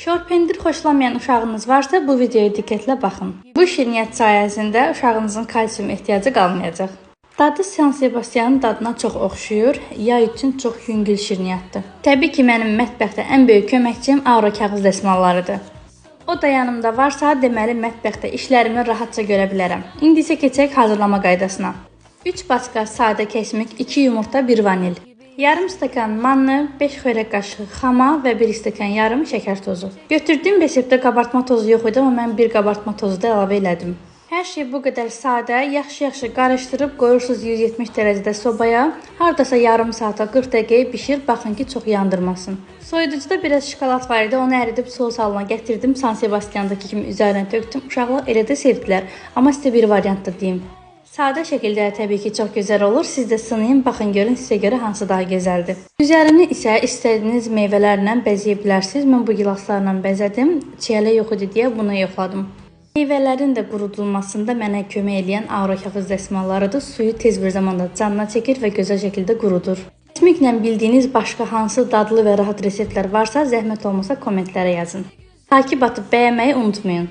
Şor pendir xoşlamayan uşağınız varsa bu videoya diqqətlə baxın. Bu şirniyyat sayəsində uşağınızın kalsium ehtiyacı qalmayacaq. Dadı San Sebastianın dadına çox oxşuyur. Yay üçün çox yüngül şirniyyatdır. Təbii ki, mənim mətbəxdə ən böyük köməkçim Aura kağız dəsmallarıdır. O da yanımda varsa, deməli mətbəxdə işlərimi rahatca görə bilərəm. İndi isə keçək hazırlama qaydasına. 3 paçka sadə kəsmik, 2 yumurta, 1 vanil. Yarım stəkan manna, 5 xörək qaşığı xama və 1 stəkan yarım şəkər tozu. Götürdüyüm reseptdə qabartma tozu yox idi, amma mən bir qabartma tozu da əlavə elədim. Hər şey bu qədər sadə, yaxşı-yaxşı qarışdırıb qoyursunuz 170 dərəcədə sobaya. Hardasa yarım saata 40 dəqiqəyə bişir, baxın ki, çox yandırmasın. Soyuducuda biraz şokolad var idi, onu əridib sos halına gətirdim. San Sebastiandakı kimi üzərinə tökdüm. Uşaqlar elə də sevdilər. Amma sizə bir variant da deyim. Sadə şəkildə təbii ki, çox gözəl olur. Siz də sınayın, baxın görün sizə görə hansı daha gözəldir. Üzərini isə istədiyiniz meyvələrlə bəzəyə bilərsiniz. Mən bu gilaslarla bəzədim. Çiyələ yox idi deyə bunu yoxladım. Meyvələrin də qurudulmasında mənə kömək eləyən Aura kağız dəsmallarıdır. Suyu tez bir zamanda canına çəkir və gözəl şəkildə qurudur. Kəsmiklə bildiyiniz başqa hansı dadlı və rahat reseptlər varsa, zəhmət olmasa kommentlərə yazın. Takip atıb bəyənməyi unutmayın.